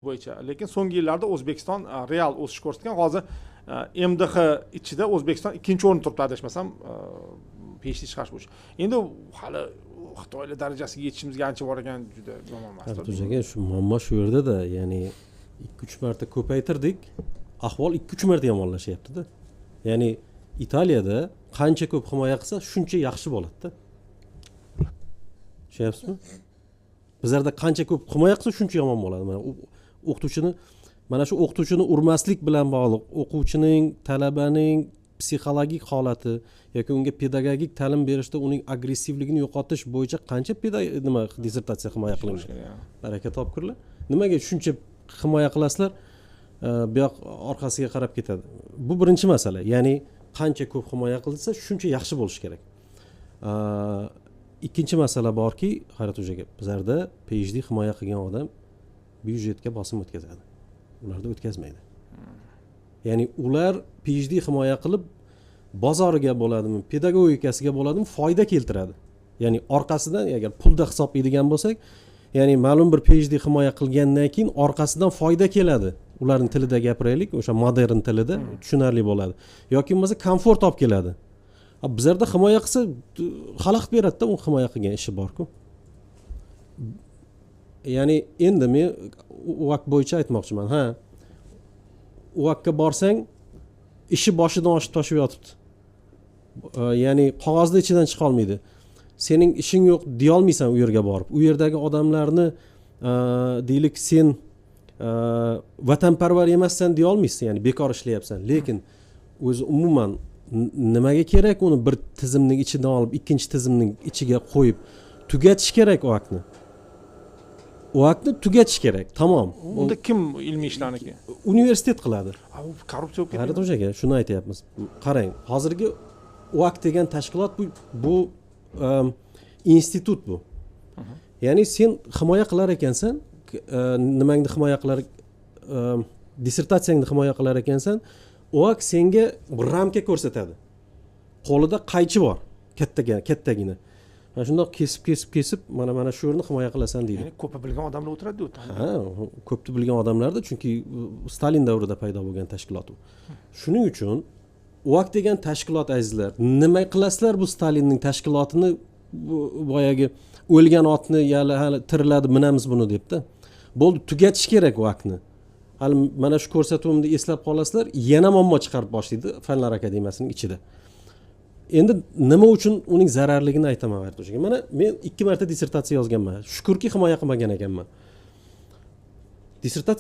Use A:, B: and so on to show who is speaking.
A: Bo'yicha, lekin so'nggi yillarda O'zbekiston real o'sish ko'rsatgan. Hozir MDH ichida O'zbekiston ikkinchi o'rinda turibdi, adashmasam, PhD chiqarish bo'yicha. Endi hali xitoylar darajasiga yetishimizga ancha bor ekan, juda yomon emas.
B: Artur aka, shu muammo shu yerdada, ya'ni ikki uch marta ko'paytirdik, ahvol ikki uch marta yomonlashyaptida. Ya'ni Italiyada qancha ko'p himoya qilsa, shuncha yaxshi bo'ladida, tushunyapsizmi? Bizlarda qancha ko'p himoya qilsa, shuncha yomon bo'ladi. Mana o'qituvchini, mana shu o'qituvchini urmaslik bilan bog'liq o'quvchining, talabaning psixologik holati yoki unga pedagogik ta'lim berishda uning agressivligini yo'qotish bo'yicha qancha nima, dissertatsiya himoya qilingan? Baraka topkurlar. Nimaga shuncha himoya qilasizlar, bu yoq orqasiga qarab ketadi? Bu birinchi masala, ya'ni qancha ko'p himoya qilinsa, shuncha yaxshi bo'lishi kerak. Ikkinchi masala borki, Hayrat aka, bizlarda PhD himoya qilgan odam byudjetga bosim o'tkazadi, ularda o'tkazmaydi. Ya'ni ular PhD himoya qilib, bozoriga bo'ladimi, pedagogikasiga bo'ladimi, foyda keltiradi. Ya'ni orqasidan agar pulda hisoblaydigan bo'lsak, ya'ni ma'lum bir PhD himoya qilgandan keyin orqasidan foyda keladi. Ularni tilida gapiraylik, o'sha modern tilida tushunarli bo'ladi yoki bo'lmasa komfort olib keladi. Bizlarda himoya qilsa, xalaqit beradida, u himoya qilgan ishi borku. Ya'ni endi men UAK bo'yicha aytmoqchiman. Ha, UAKka borsang, ishi boshidan oshib toshib yotibdi, ya'ni qog'ozni ichidan chiqolmaydi. Sening ishing yo'q deyolmaysan u yerga borib. U yerdagi odamlarni, deylik, sen vatanparvar emassan deyolmaysan, ya'ni bekor ishlayapsan. Lekin o'zi umuman nimaga kerak uni bir tizimning ichidan olib, ikkinchi tizimning ichiga qo'yib tugatish kerak UAKni? UAKni tugatish kerak, tamom.
A: Unda kim ilmiy ishlarniki?
B: Universitet qiladi.
A: U korrupsiya bo'lib
B: G'ayrat
A: ketadi.
B: Aka, shuni aytyapmiz. Qarang, hozirgi UAK degan tashkilot bu institut bu. Ya'ni sen himoya qilar ekansan, nimangni himoya qilar, dissertatsiyangni himoya qilar ekansan, UAK senga ramka ko'rsatadi, qo'lida qaychi bor kattagina, kattagina, mana shundoq kesib, kesib, kesib, mana shu yerni himoya qilasan deydi.
A: Ya'ni ko'pi bilgan odamlar o'tiradi u.
B: Ha, ko'pni bilgan odamlarda, chunki Stalin davrida paydo bo'lgan tashkilot u. Shuning uchun UAK degan tashkilot, azizlar, nima qilasizlar bu Stalinning tashkilotini? Bu boyagi o'lgan otni hali tiriladi, minamiz buni debda. Bo'ldi, tugatish kerak UAKni. Hali mana shu ko'rsatuvimda eslab qolasizlar, yana muammo chiqarib boshlaydi Fanlar akademiyasining ichida. Endi nima uchun uning zararligini aytaman, G'ayrat aka. Mana men ikki marta dissertatsiya yozganman, shukurki, himoya qilmagan ekanman dissertatsiya.